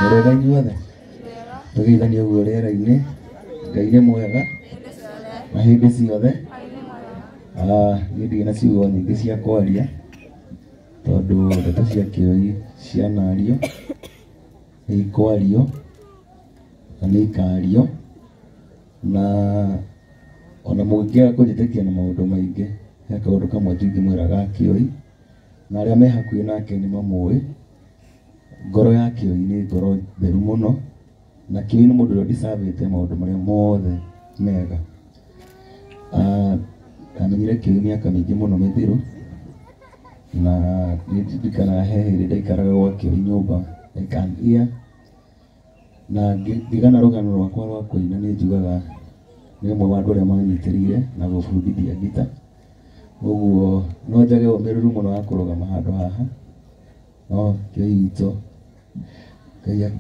Mũrega inyuothe. Tũgeithanie ũguo rĩera-inĩ. Ngai nĩ mwega na hĩndĩ ciothe. Niĩ ndirĩ na ciugo nyingĩ cia kwaria tondũ ndeto cia Kĩoi cianario nĩ ikwario na nĩ ikario na ona mũngĩaga kũnjĩtĩkia na maũndũ maingĩ he kaũndũ kamwe tu ingĩmwĩra ga Kĩoi na arĩa me hakuhĩ nake nĩ mamũĩ. Ngoro ya Kĩoi nĩ ngoro theru mũno na Kĩoi nĩ mũndũ ũrĩa ũdicavĩte maũndũ marĩa mothe mega. Ndamenyire Kĩoi mĩaka mĩingĩ mũno mĩthiru na nĩ ndirikanaga he hĩndĩ ndaikaraga gwa Kĩoi nyũmba like an year na ngĩgana rũgano rwakwa rwa kũina nĩ njugaga nĩ ũmwe wa andũ arĩa manyitĩrĩire na gũbundithia ngita. Ũguo no njage ũmĩrĩru mũno wa kũrũgama handũ haha no Kĩoi witũ Ngai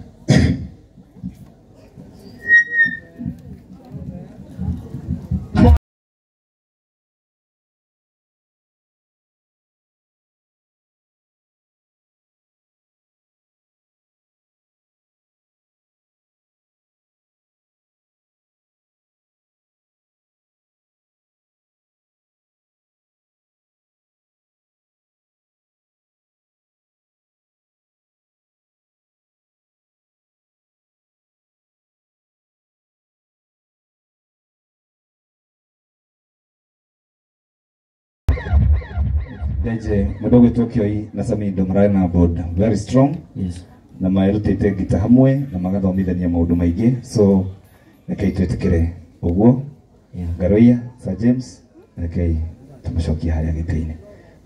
Deje mũndũ ũgwĩtwo Kĩoi na Samido mararĩ na board very strong. Yes. Na marutĩte ngita hamwe na magathomithania maũndũ maingĩ, so rekei twĩtĩkĩre ũguo. Yeah. Ngaroia Sir James, rekei tũmũcokie harĩa gĩtĩ-inĩ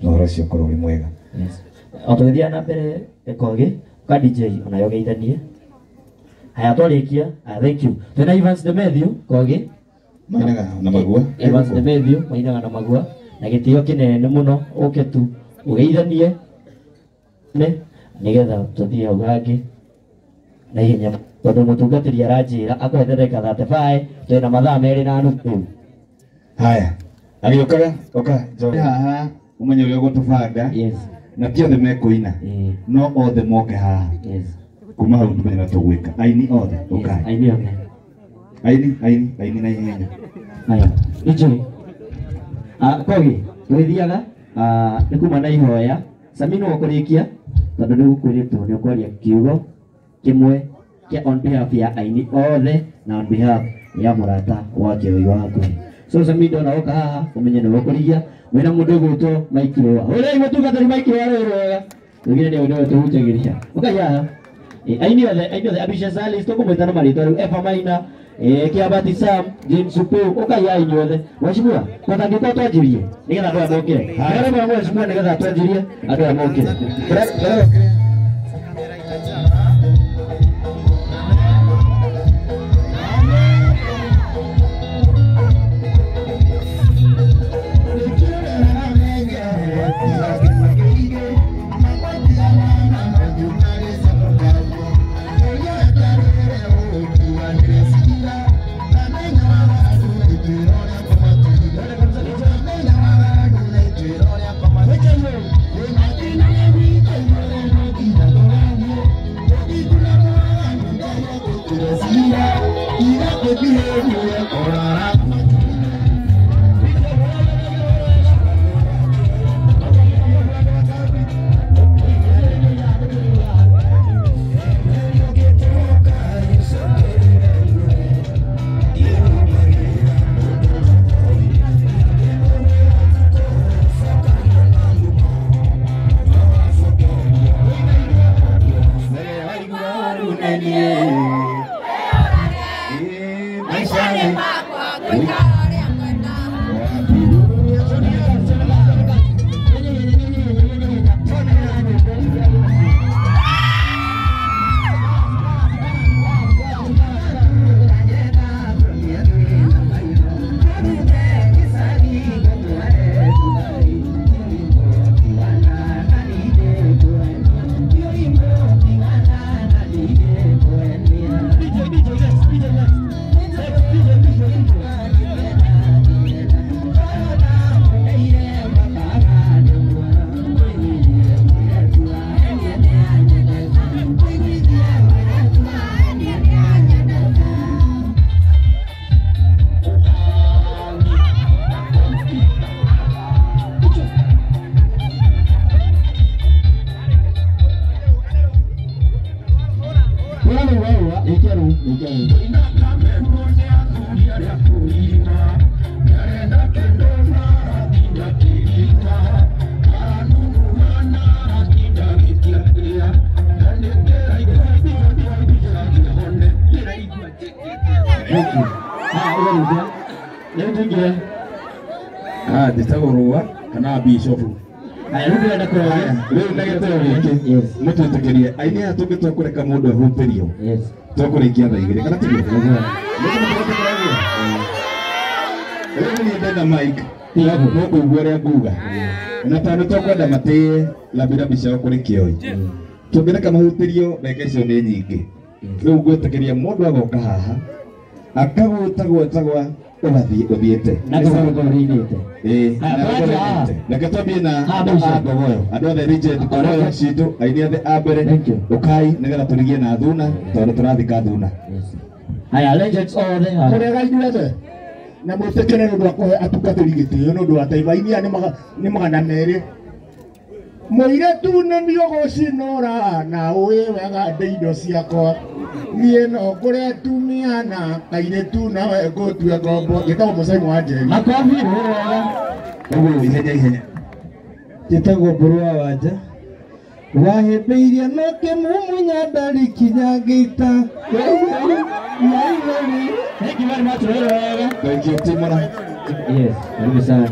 na ũhoro ũcio ũkorwo ũrĩ mwega. Yes. O tũgĩthiaga na mbere Kogi, ka DJ onayo geithanie. Haya twarĩkia, thank you. Twĩna Evans Demethiu Kogi. Mainaga na magua. Evans Demethiu mainaga na magua na gĩtĩo kĩnene mũno ũke tu ũgeithanie ne nĩgetha tũthiĩ hau hangĩ na ihenya tondũ mũtungatĩri aranjĩra akũhete ndagĩka 35 twĩna mathaa 2.5. Haya, agĩũkaga ũka njoke haha ũmenye ũrĩa ũgũtũbanga. Yes. Na ti othe mekũina no othe moke haha. Yes. Kuma hau tũmenye ũrĩa tũgwĩka. Aini othe ũkai. Aini othe. Aini aini aini na ihenya. Haya, DJ. Kogi, tũgĩthiaga nĩ kuma na ihoya. Samino ũkũrĩkia tondũ nĩ gũkwĩrĩtwo nĩ ũkwaria kiugo kĩmwe kĩa on behalf ya aini othe na on behalf ya mũrata wa Kĩoi wa hakuhĩ. So Samido na ũka haha ũmenye nĩ ũkũrigia wĩna mũndũ ũgwĩtwo Mike Rũa. Ũrĩa mũtungatĩri Mike Rũa rĩ rwega. Tũgire nĩ nĩwe tũhunjagĩria. Ũkai haha. Aini othe, aini othe, Abisha Salis tũkũmwĩta na marĩtwa rĩu, Eva Maina, Kiabati Sam, James Upu, ũkai haha inyuothe. Mheshimiwa, twatangĩkorwo twanjirie nĩgetha andũ aya mokĩre. Nĩgetha mheshimiwa nĩgetha twanjirie andũ aya mokĩre. Rĩu tũingĩre. Ah, njĩtagwo Rũa kana Bishop. Haya, rĩu ndĩrenda kũrora. Rĩu na gĩtĩo gĩkĩ mũtwĩtĩkĩrie aini aya tũngĩtua kũreka mũndũ ahutĩrio tũkũrĩkia thaa igĩrĩ kana tiguo? Rĩu niĩ ndenda mic mũkũigua ũrĩa nguga na tondũ tũkwenda matĩe rambirambi ciao kũrĩ kĩoi tũngĩreka mahutĩrio ndagĩka icio nĩ nyingĩ rĩu ngwĩtĩkĩria mũndũ agoka haha akagwĩtagwetagwa ũgathiĩ ũthiĩte Na tũgakorwo ũrĩinĩte. Ĩĩ, Haya, na tũranjia haha. Reke twambie na Haha, andũ a Bishop. Ngogoyo andũ othe legend Ngogoyo citũ aini othe a mbere ũkai nĩgetha tũrigie na thuna tondũ tũrathika thuna. Haya, legends othe haha. Mũrĩega inyuothe na mwĩtĩkĩre nĩ ũndũ wa kũhe atungatĩri gĩtĩo nĩ ũndũ wa taifa inia nĩ 200. Mũirĩtu nĩ niũgũcinũra na ũĩ wega ndĩ indo ciakwa niĩ no ngũre atumia na kairĩtu nawe ngũtue ngombo. Njĩtagwo Mũcai wa Njeri. Makobi, rũĩ wega. Ũguo ihenya ihenya. Njĩtagwo Mbũrũ wa Wanja. Wahĩmbĩirie no kĩmumunya ndarikinya ngĩita. Thank you very much, rũĩ wega. Thank you Timora. Yes, karibu sana.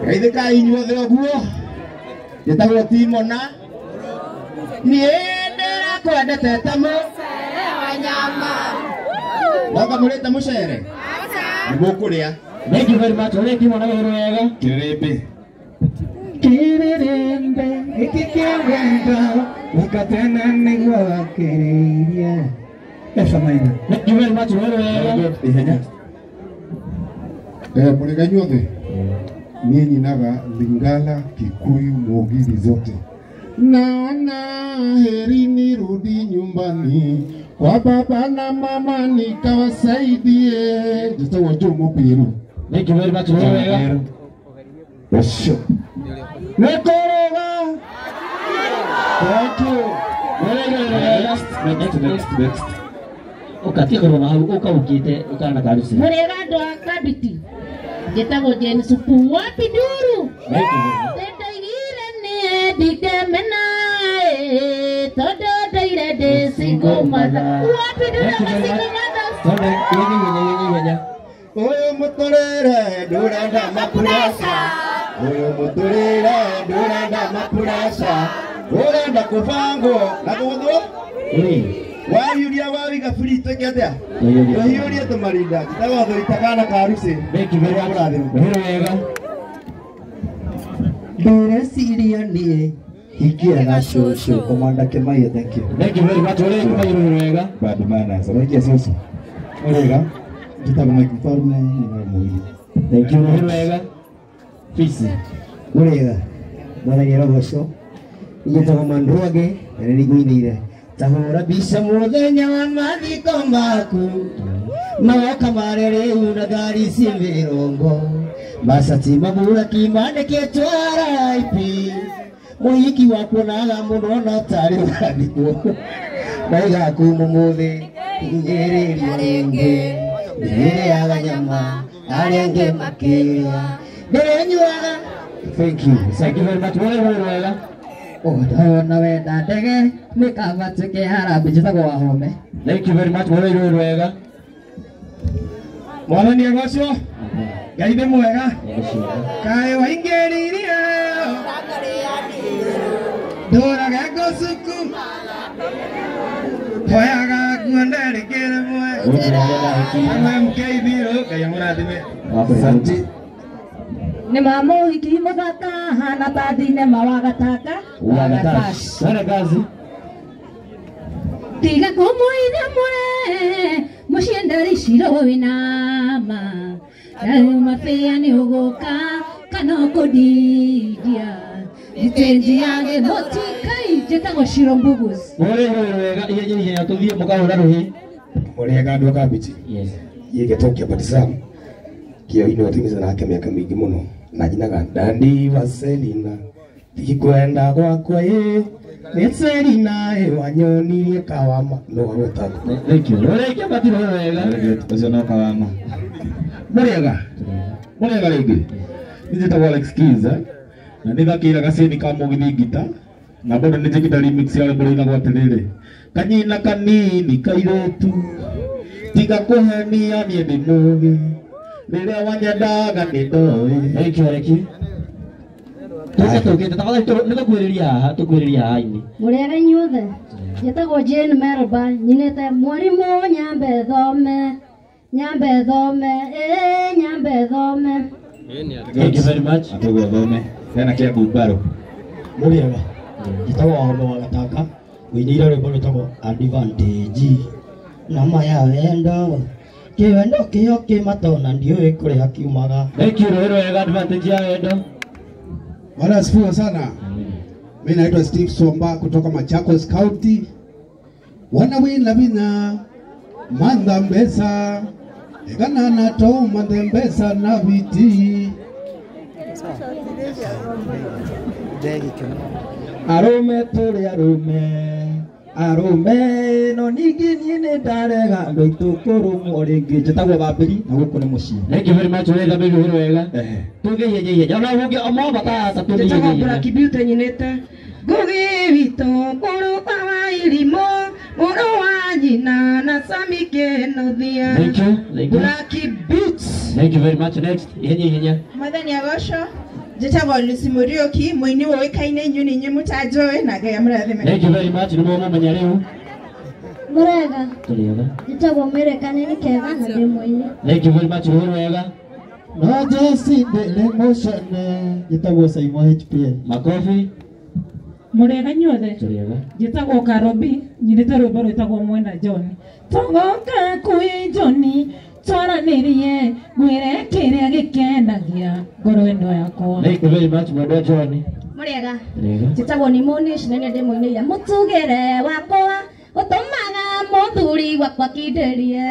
Geithĩkai inyuothe ũguo. Njĩtagwo Timona. Niĩ ndĩrakwendete ta mũcere wa nyama. Woka mũrĩte mũcere? Nĩ mũkũrĩa. Thank you very much, ũrĩa Timona rũĩ wega. Kĩrĩrĩmbĩ. Kĩrĩrĩmbĩ gĩkĩ kĩa wendo gũka tene nĩguo wakĩrĩirie. Esa maina. Thank you very much, rũĩ wega. Ihenya. Mũrĩega inyuothe. Niĩ nyinaga Lingala, Kikuyu, Mugithi zote. Naona heri nirudi nyumbani kwa baba na mama nikawasaidie. Njĩtagwo Joe Mũpiru. Thank you very much, rũĩ wega. Ũcio. Nĩkũrũga. Thank you. Next, Next, next. Ũkatia kũrũgama hau ũka ũkĩte ũkana karuci. Mũrĩega andũ a Kabiti. Njĩtagwo Jane Supu wapi nduru. Thank you very much. Nĩndoigire niĩ ndingĩmena tondũ ndoire ndĩ single mother. Wapi nduru Thank you ma very single much. mothers. Twende, ihenya ihenya ihenya ihenya. Ũyũ mũtũrĩre ndũrenda mapuraca. Ũyũ mũtũrĩre ndũrenda mapuraca. Ũrenda kũbangwo na gũthwo. Ĩĩ. Wahiũria wawiga free twĩke atĩa? Twahiũria. Twahiũrie tũmarinda. Njĩtagwo Thũita kana karuci. Thank you very much. Rũĩ wega. Ndĩreciria niĩ hikia gacũcũ Commander Kĩmaiyo, thank you. Thank you very much, ũrĩa Kĩmaiyo rũĩ wega. Bad manners. Ũraikia cũcũ. Mũrĩega. Njĩtagwo Mike Mfalme, nyinaga Mũgithi. Thank you, rũĩ wega. Fisi. Mũrĩega. Mwathani arogocwo. Njĩtagwo Mandruage na nĩ ngũinĩire. Ta hũra mbica mũthenya wa mathiko maku magoka mare rĩu na ngari ci mĩrongo macati maburaki mandĩkĩtwo RIP mũhiki wakuonaga mũno na tarĩ ũrandĩkwo ndaiga kuma ũmũthĩ hinyĩrĩrio rĩngĩ ndĩrĩaga nyama arĩa angĩ makĩrĩa ndĩrĩnyuaga. Thank you. Thank you very much, rũĩ wega. Ũndona wenda ndege nĩ kaba tuĩke harambee. Njĩtagwo Wahome. Thank you very much, rũĩ wega. Mwathani agocwo. Ngai nĩ mwega. Kaĩ waingĩririe ndũrage ngũcuku hoyaga nguo nderĩkĩre mwe amwe MK Thirũ. Ngai amũrathime. Asante. Nĩ mamũhiki mũthaka hana ta thinema wa gataka. Wagatash. Twende kazi. Tiga kũmũitha mwe mũciĩ ndaricirwo wĩna ma rĩu mabĩa nĩ ũgũka kana ũkũndidia itenji ya gĩthũti kai. Njĩtagwo Shiro Mbugus. Rũĩ wega ihenya ihenya tũthiĩ mũkahũra rũhĩ. Mũrĩega andũ a Kambichi. Yes. Gĩkĩ kĩa Sam kĩo-inĩ watimiza nake mĩaka mĩingĩ mũno na njinaga Dandi Vaselina ndikwenda gwakwa ĩ nĩ Selina ĩ wanyonirie kawama no gwetagwo. Thank you. Rũĩ kĩambati rũĩ wega. Ũcio no kawama. Mũrĩega. Mũrĩega rĩngĩ. Niĩ njĩtagwo Alex Keys na nĩ thakĩire gacini ka mũgithi ngita na bado nĩ njĩkĩte remix ya rwĩmbo rũinagwo atĩrĩrĩ kanyina kanini kairĩtu Tiga kũhenia niĩ ndĩ mũgĩ. Rĩrĩa wanyendaga nĩ ndoĩ. Thank you, thank you. Tuke tũkĩte tafadhali nĩtũkuhĩrĩria haha tũkuhĩrĩria haha ini. Mũrĩega inyuothe. Njĩtagwo Jane Melba, nyinĩte mwarimũ nyambe thome. Nyambe thome, nyambe thome. Thank you very much. Atũgwo thome. Hena kĩa mbaro. Mũrĩega. Njĩtagwo Wahome wa Gataka. Ngũinĩire rwĩmbo rwĩtagwo Advantage. Nama ya wendo kĩwendo kĩo kĩmatona ndiũĩ kũrĩa kiumaga. Thank you, rwĩrwo wega advantage ya wendo. Bwana asifiwe sana. Mimi naitwa Steve Somba kutoka Machakos County. Wana wina vina manda mbesa egana na to manda mbesa na viti. Arume tuli arume arume no ningĩ niĩ nĩ ndarega andũ aitũ kũrũmwo rĩngĩ. Njĩtagwo Thambĩri na gũkũ nĩ mũciĩ. Thank you very much, wĩ Thambĩri wĩ wega. Tũngĩihenya ihenya ona ũngĩ omobata ta tũngĩihenya Njĩtagwo ihenya. Black Beauty nyinĩte Ngugi witũ mũrũ wa irimũ mũrũ wa nyina na Sami Kĩnuthia. Thank you, thank you. Black Beauty. Thank you very much. Next, ihenya ihenya. Mwathani agocwo. Njĩtagwo Lucy Mũriũki, mũini ũĩkaine inyuĩ nĩ inyuĩ mũtanjũĩ na Ngai amũrathime. Thank you very much. Nĩ mwamũmenya rĩu. Mũrĩega. Tũrĩega. Njĩtagwo Mary Kanini Kega na ndĩ mũini. Thank you very much. Rwĩ wega. No Jesse ndĩrĩ mũcene. Njĩtagwo Saimo HPL. Makofi. Mũrĩega inyuothe. Tũrĩega. Njĩtagwo Karobi, nyinĩte rwĩmbo rwĩtagwo Mwena John. Tũgoka kwĩ John twaranĩrie ngwĩre kĩrĩa gĩkenagia ngoro ĩno yakwa. Thank you very much, mwendwa John. Mũrĩega. Tũrĩega. Njĩtagwo Nimonish na nĩ ndĩ mũinĩire mũtugĩre wakwa ũtũmaga mũthuri wakwa kindĩrie.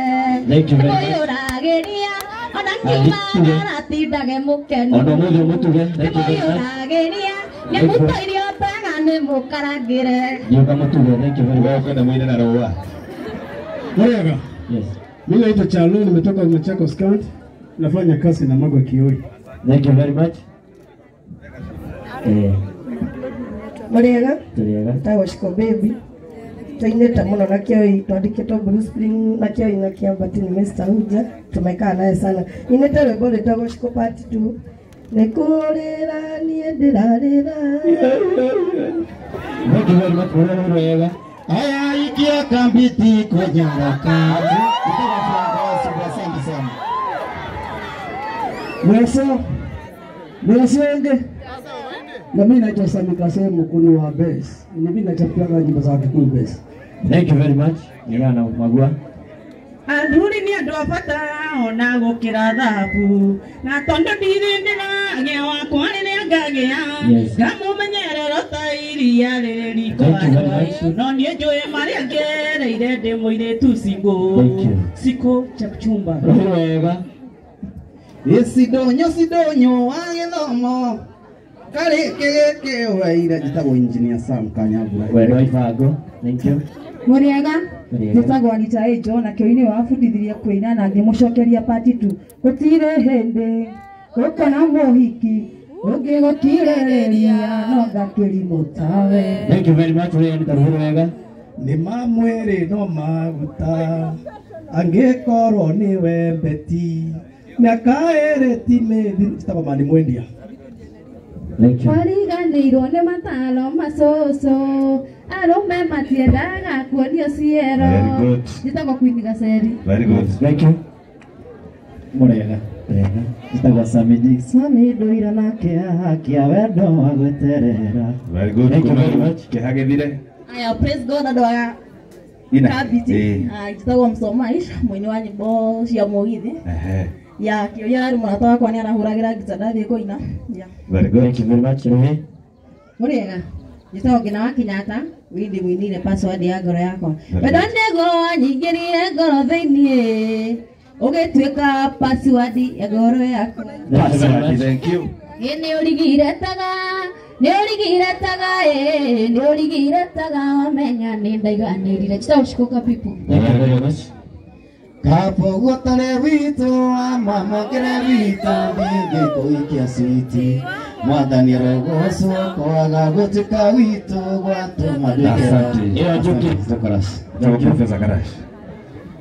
Thank you very much. Mũyũragĩria ona ngiuma aratindage mũkenu. Ona ũmũthĩ mũtuge. Thank you very much. Mũyũragĩria nĩ mũto irio twega nĩ mũkarangĩre. Nyoka mũtuge. Thank you very much. Wewe kwenda mwine na rũa. Mũrĩega. Yes. Mimi naitwa Chalu, nimetoka Machakos County, nafanya kazi na Magwa Kioi. Thank you very much. Mũrĩega. Tũrĩega. Njĩtagwo Shiko Baby. Tũinĩte mũno na Kĩoi, twandĩkĩtwo Blue Spring na Kĩoi na Kĩambati nĩ Mr. Huja, tumekaa naye sana. Nyinĩte rwĩmbo rwĩtagwo Shiko Part 2. Nĩ kũrĩra niĩ ndĩrarĩra. Thank you very much. Rwĩrwo wega. Aya ikia kambiti kũnyaraka. Asante sana. Mweso. Mweso enge. Na mimi naitwa Sami Kasemu kuni wa bass. Ni mimi nachapiaga nyimbo za Kikuyu bass. Thank you very much. Nyana Magua. Athuri nĩ andũ a bata ona gũkĩra thahabu na tondũ ndirĩ ndĩragĩa wakwa rĩrĩa ngagĩa ngamũmenyerera ta iria rĩrĩ riko no niĩ njũĩ marĩa ngereire ndĩ mũirĩtu single. Siko Chepchumba. Rwĩ wega. Gĩcidonyo cidonyo wa gĩthomo karĩ kĩgĩkĩwaira. Njĩtagwo Engineer Sam Kanyambura. Wendwa Ibango. Thank you. Mũrĩega. Njĩtagwo Anita Angel na Kĩoi-nĩ wabundithirie kũina na ngĩmũcokeria part 2. Gũtirĩ hĩndĩ gũkona mũhiki ũngĩgũkirĩrĩria no ngakĩrimũ tawe. Thank you very much. Rwĩ Anita rwĩ wega. Nĩ ma mwĩrĩ no maguta angĩkorwo nĩ wembeti mĩaka ĩrĩ ti mĩthiru. Njĩtagwo Mani Mwendia. Wariganĩirwo nĩ mataro macũcũ arũme matiendaga kuonio ciero. Njĩtagwo Queen Gaceri. Very good. Thank you. Mũrĩega. Njĩtagwo Sami G. Sami ndũira na kĩaha kĩa wendo wa gweterera. Very good. Thank you very much. Kĩha gĩthire. Aya, praise God andũ a Kabiti. Njĩtagwo Msoma Aisha, mũini wa nyĩmbo cia mũgithi. Ya Kĩoi arĩ mũrata wakwa nĩ arahũragĩra ngita ndathiĩ kũina. Very good. Thank you very much. Rũhĩ. Mũrĩega. Njĩtagwo Ngina wa Kenyatta, windi mũinĩire password ya ngoro yakwa. Wendo nĩguo wanyingĩrire ngoro thĩiniĩ ũgĩtuĩka password ya ngoro yakwa. Password, thank you. Ĩ nĩ ũrigire taga, nĩ ũrigire taga, ĩ nĩ ũrigire taga wamenya nĩ ndaiganĩrire. Njĩtagwo Shikoka People. Thank you very much. Kapoguotare witũ wa mamokere witũ ndingĩkũikia switi mwathani arogocwo kwaga gũtuĩka witũ gwatũma nduĩke. Asante. Professor Karash.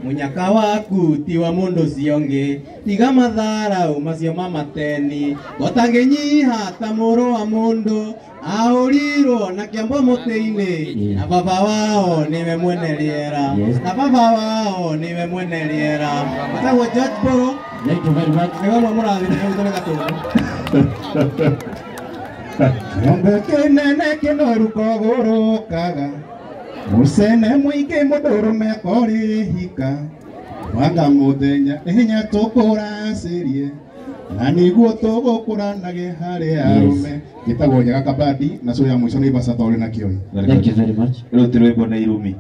Munyaka waku ti wa mundu ciongi tiga matharau macio mamateni gotanginyiha ta muru wa mundu ahurirwo na kiambo muti-ini na baba wao niwe mwene riera na baba wao niwe mwene riera. Etagwo George Boro. Thank you very much. Nĩwe ũmwe mũrathime hau tũrĩ gatũndũ. Ng'ombe kĩnene kĩnoru kogũrũkaga mũcene mũingĩ mũndũrũme akorĩhika wanga mũthenya nĩ hinya tũkũracĩrie na nĩguo tũgũkũranage harĩ arũme. Gĩtagwo Nyaga Kabadi na cũ ya mũico nĩ Ibaca Tore na Kĩoi. Thank you very much. Rĩu ti rwĩmbo na irumi.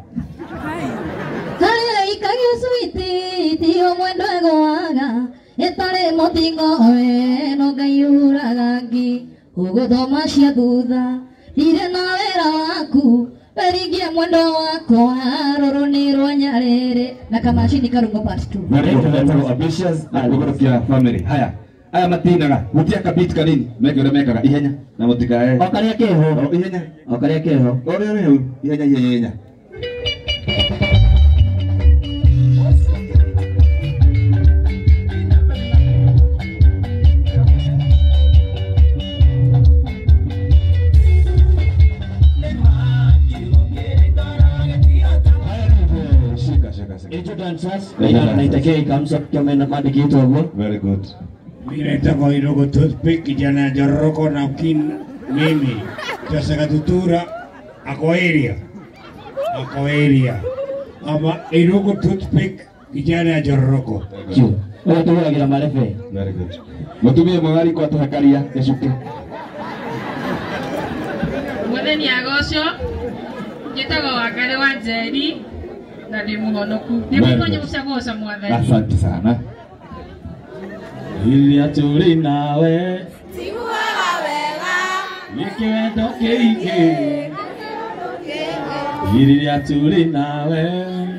Harĩ ikagio switi ti mwendo egwaga ĩtarĩ mũtingo we no Ngai ũraga ngi ũgũthoma cia thutha ndirĩ na wĩra waku weringie mwendo wakwa rũrũ nĩ rwa Nyarĩrĩ na kamacini karungo part 2. Ambitious na kũgũrũkia family. Haya aya matinaga gutia kabit kanini meke ũrĩa mekaga ihenya na mũtikae o karĩa keho ihenya o karĩa keho o rĩo rĩu ihenya ihenya ihenya. Very good. Mimi naitwa Irogo Toothpick, kijana Joroko na kin mimi. Sasa Katutura ako area. Ako area. Ama Irogo Toothpick, kijana Joroko. Wewe tu wagira marefe. Very good. Mutumie mwari kwa tuhakaria ecuke. Muthenya agocio njitagwo Wangari wa Njeri na ndi muhonoku. Ndi mukonye gucagoca mwathani. Asante sana. Iria tũrĩ nawe tiguaga wega nĩ kĩwendo kĩingĩ. Iria tũrĩ nawe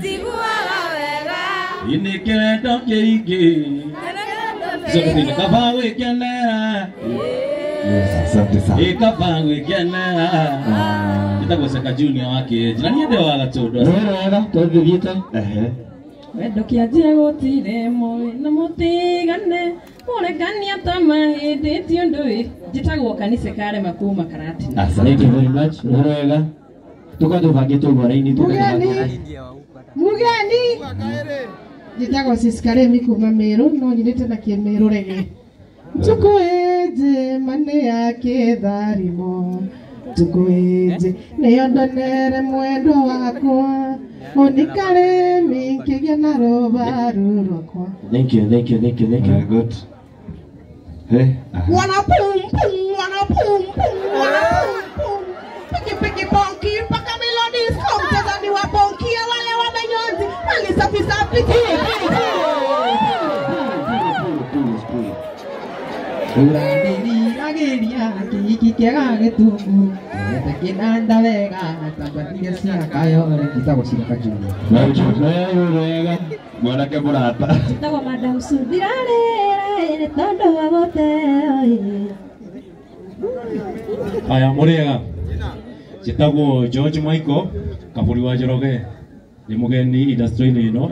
tiguaga wega nĩ kĩwendo kĩingĩ. Coka kaba gwĩkenera. Asante sana. Kaba gwĩkenera. Njĩtagwo Seka Junior wa Kĩenji na niĩ ndĩ wa Gatũndũ. Wega twathiĩte. Ehe. Wendo kĩanjia gũtirĩ mũĩ na mũtigane mũrekania ta mahĩndĩ ti ũndũ wĩ. Njĩtagwo Kanitha Karema kuma Karatina. Thank you very much. Wega tukorwo tũbangĩtwo ũguo raini. Mugeni njĩtagwo Siskaremi kuma Meru no nyinĩte na Kĩmeru rege. Tukuĩnje mane ya kĩtharimo tukuĩnje nĩyo ndonere mwendo wakwa onikaremi nkĩgĩa na rũbaru rwakwa. Thank you, thank you, thank you, thank you. Very good. Hey. Wana pum pum, wana pum pum, wana pum pum. Piki piki bonki mpaka melodies come tazani wa bonki wale wa menyonzi mali safi safi. Ũrandiriragiria kĩhiki kĩega gĩtungu kĩrete kĩnanda wega tambatire cia kayore. Njĩtagwo Ciraka Junior. Wega mwanake mũrata. Njĩtagwo Madam Sue ndirarĩra tondũ wa gũteo. Aya mũrĩega. Njĩtagwo George Michael Kaburi wa Njoroge. Nĩ mũgeni industry-inĩ ĩno.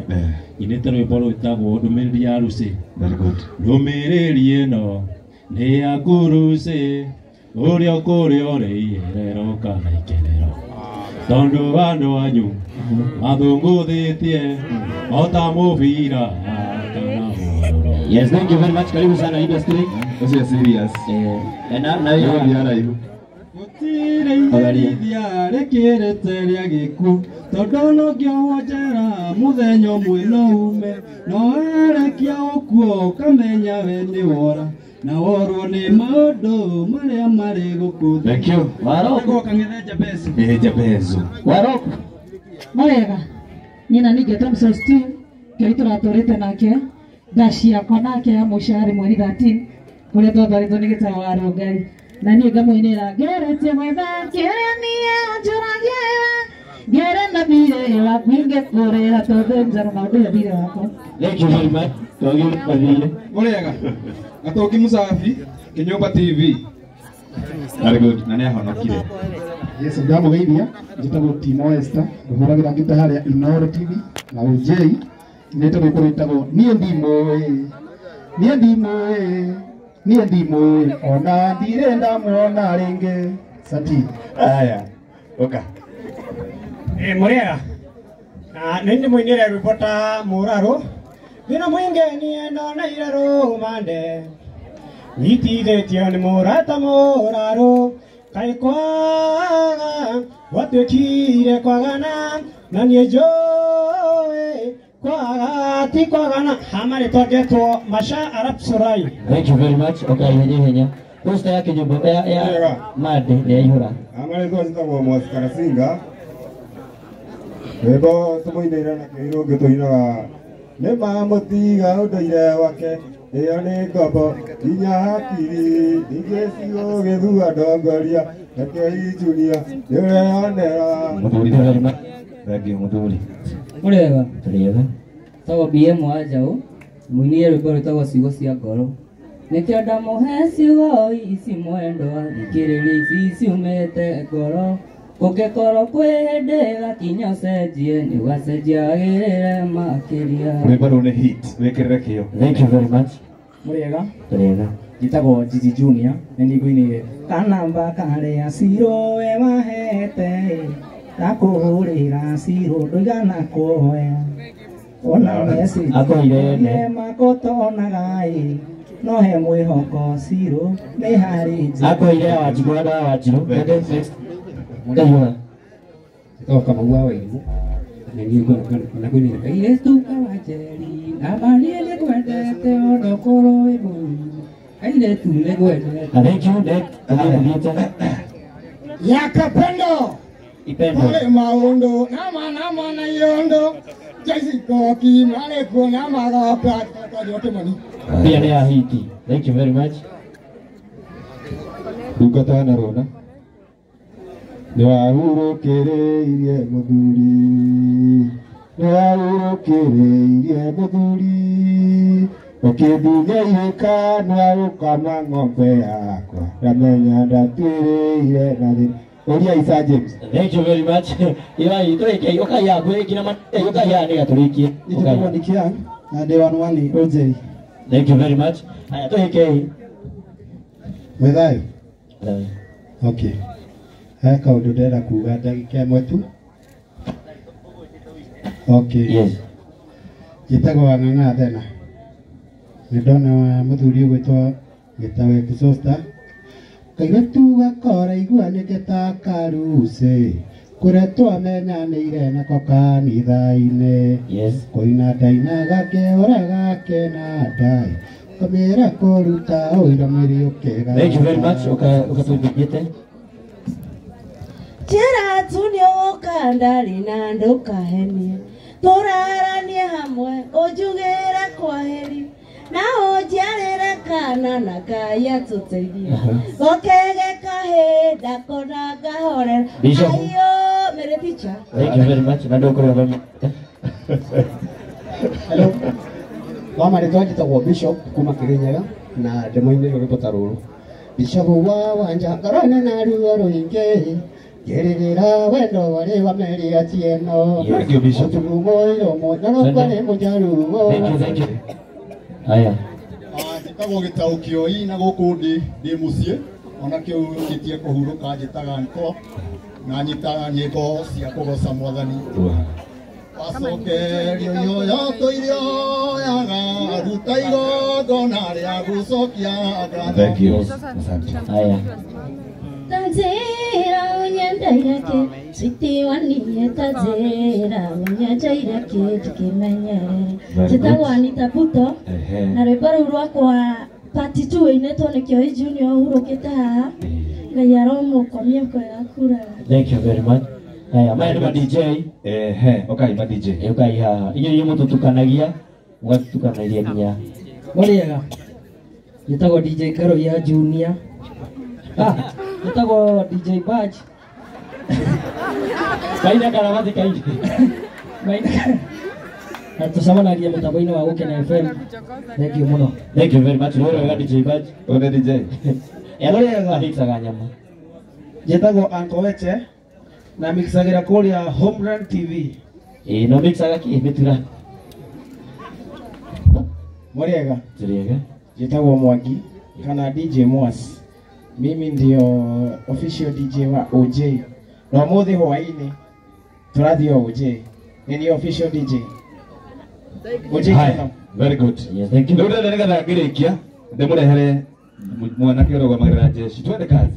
Nyinĩte rwĩmbo rwĩtagwo Ndũmĩrĩri ya Lucy. Very good. Ndũmĩrĩri ĩno nĩ yaku Lucy ũrĩa ũkũrĩa ũrĩ iherero kana ikerero tondũ andũ anyu mathũngũthĩtie o ta mũbira kana mũrũrũ. Yes, thank you very much. Karibu sana industry. Ũcio serious. Na hiyo gũtirĩ iherithia rĩkĩrĩte rĩa gĩkuũ tondũ no ngĩohwo njera mũthenya ũmwe no ume no werekia ũkuo ũkamenya we nĩ wora na worwo nĩ maũndũ marĩa marĩ gũkũ thĩ. Thank you. Waroko kang'ethe Jabezu. Jabezu. Waroko. Mwega. Niĩ na ningĩ Thompson Steve kĩrĩa tũratũrĩte nake ndaci yakwa nake ya mũico yarĩ mweri 13 kũrĩa twatwarĩtwo nĩ gĩtarũ wa Rongai na niĩ ngamũinĩra ngeretie gwetha kĩrĩa niĩ njũragĩra ngere na thirĩ waku ingĩkũrĩha tondũ njerũ na ũndũ ũyũ thirĩ wakwa. Thank you very much. Tũgĩ mathire. Mũrĩega. Gatũngi Mũcabi, Kĩnyũmba TV. Very good. Na nĩ ahonokire. Yes, ndamũgeithia njĩtagwo Timo Esther, ngũhũragĩra ngita harĩa Inooro TV na UJ. Nĩ tondũ kũrĩtagwo niĩ ndimũĩ. Niĩ ndimũĩ. Niĩ ndimũĩ. Ona ndirĩ ndamuona rĩngĩ. Santi. Aya. Oka. Mũrĩega. Na nĩ ndĩmũinĩre rwĩmbo ta mũrarũ. Thĩna mũingĩ niĩ ndoneire rũmande. Nyitithĩtio nĩ mũrata mũrarũ. Kaĩ kwaga gwatuĩkire kwagana na niĩ njũĩ kwaga ti kwagana. Hama rĩtwa ngetwo Masha Arap Surai. Thank you very much. Okay, ihenya ihenya. Posta yake nyumba ya made nĩ yaihũra. Hama rĩtwa njĩtagwo Mwasi Karasinga. Rwĩmbo tũmũinĩire na kĩirũ ũngĩ tũinaga nĩ mamũtiga ũndũire wake ĩyo nĩ ngombo nginya hakiri ningĩ cigũgĩthua ndongoria nakĩo ijunia nĩ ũreyonera. Mũthuri, thank you mũthuri. Mũrĩega. Tũrĩega. Tagwo BM wa Njaũ, mũinĩre rwĩmbo rwĩtagwo ciugo cia ngoro. Nĩkĩo ndamũhe ciugo ici mwendwa, thikĩrĩria ici ciumĩte ngoro. Kũngĩkorwo kwĩ hĩndĩ gakinya ũcenjie, nĩ ũgacenjia wagĩrĩre makĩria. Rwĩmbo rũu nĩ hit, wĩkĩrĩre kĩyo. Thank you very much. Mũrĩega. Tũrĩega. Njĩtagwo Gigi Junior, nĩ niĩ ngũinĩire kanamba karĩa Ciro we wahete ndakũhũrĩra Ciro ndũigana kuoya ona message Akũire ene. makotonaga ĩ no he mwĩhoko Ciro nĩ harĩ njĩra. Akũire Wanjikũ na Wanjirũ. Next. Ndaihũra. Njĩtagwo Kamau wa Wairimu na niĩ ngũinĩire kairĩtu kawanjeri na niĩ nĩngwendete onokorwo wĩ mũnini kairĩtu nĩngwendete. Thank you. Next. Tũthiĩte. Yakapendo. Ipendo. Kore maũndũ nama nama na yondo. Jaisikoki mare kuona magoka twajote mani. Pia nĩ ya hiti. Thank you very much. Ndungata na rũna. Nĩ wahurũkĩrĩirie mũthuri. Nĩ wahurũkĩrĩirie mũthuri. Ũkĩndunya ihĩka nĩ warũkama ng'ombe yakwa. Ndamenya ndatuĩrĩire na thĩna. Ũria Isa James. Thank you very much. Irai tũrĩkie ũkai yaku ĩkina ũkai haha nĩgetha tũrĩkie. Njĩtagwo Nikiang na ndĩ wanwani OJ. Thank you very much. Haya tũhĩkei. Mwĩ thayũ? Okay. He kaũndũ ndĩrenda kuga ndagĩka ĩmwe tu. Okay. Yes. Njĩtagwo Wang'ang'a Thena. Nĩ ndona mũthuri ũgwĩtwo Gĩtawe Exhauster. Kairĩtu gakora igua nĩke karucĩ kũrĩa twamenyanĩire nako kanitha-inĩ. Yes. Kũina ndainaga ngĩũraga kĩnanda kamĩra kũruta ũira mwĩrĩ ũkĩga. Thank you very much. Ũkatũthingĩte. Njĩra tu nĩũgũka ndarĩ na ndũkahenie tũraranie hamwe ũnjugĩre kwaheri na ũnjiarĩre kana na Ngai atũteithie gokege kahĩnda kona ngahorera. Aiyo mere teacher. Thank you very much. Na ndũkũrũgamia. Hello. Wa marĩtwa njĩtagwo Bishop kuma Kĩrĩnyaga na ndĩmũinĩre rwĩmbo ta rũrũ. Bishop wa Wanja ngorana na ruo rũingĩ ngĩrĩrĩra wendo warĩ wa Mary Atieno. Thank you, Bishop. Ũtumumo iromo na rũkwa nĩ mũjaruo. Thank you, thank you. Aya. Njĩtagwo Gĩtaũ Kĩoi na gũkũ ndĩ mũciĩ ona kĩu ũkĩtie kũhurũka njĩtaga nko na nyitaga nyĩmbo cia kũgoca mwathani. Wacokerio ihoya tũirioyaga ruta igongona rĩa gũcokia ngatho. Thank you. Asante. Aya. Tanzira unyendeire kĩ citiwanie tanzira unyendeire kĩ tũkĩmenyerere. Njĩtagwo Anita Puto na rwĩmbo rũu rwakwa part 2 ĩinĩtwo nĩ Kĩoi Junior ũhurũkĩte haha. Ngai aromũkomia kwega kuraga. Thank you very much. Haya, maya nĩ ma DJ. Ehe, ũkai ma DJ. Ũkai haha. Inyuĩ inyuĩ mũtũtukanagia, mũgatutukanagia nginya. Mũrĩega. Njĩtagwo DJ Karoia Junior. Njĩtagwo DJ Badge. Kaina kana matikaine. Maina. Na tũcemanagia mũtambo-inĩ wa Gũkena FM. Thank you mũno. Thank you very much. Rwĩra wega DJ Badge. One DJ. Mũrĩega. Mixaga nyama. Njĩtagwo Uncle Weche na mixagĩra kũrĩa Homeland TV. Ĩĩ, no mixaga kĩ mĩtura. Muriega. Turiega. Njĩtagwo Mwangi kana DJ Mwas. Mimi ndio official DJ wa OJ. Na ũmũthĩ hwaĩ-inĩ tũrathiĩ OJ. Nĩ niĩ official DJ. OJ Hi. Very good. Yes, thank you. Rĩu ndĩrenda nĩgetha ngĩrĩkia ndĩmũrehere mwanake ũrũgamagĩrĩra jeshi. Twende kazi.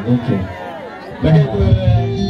Okay. Thank you.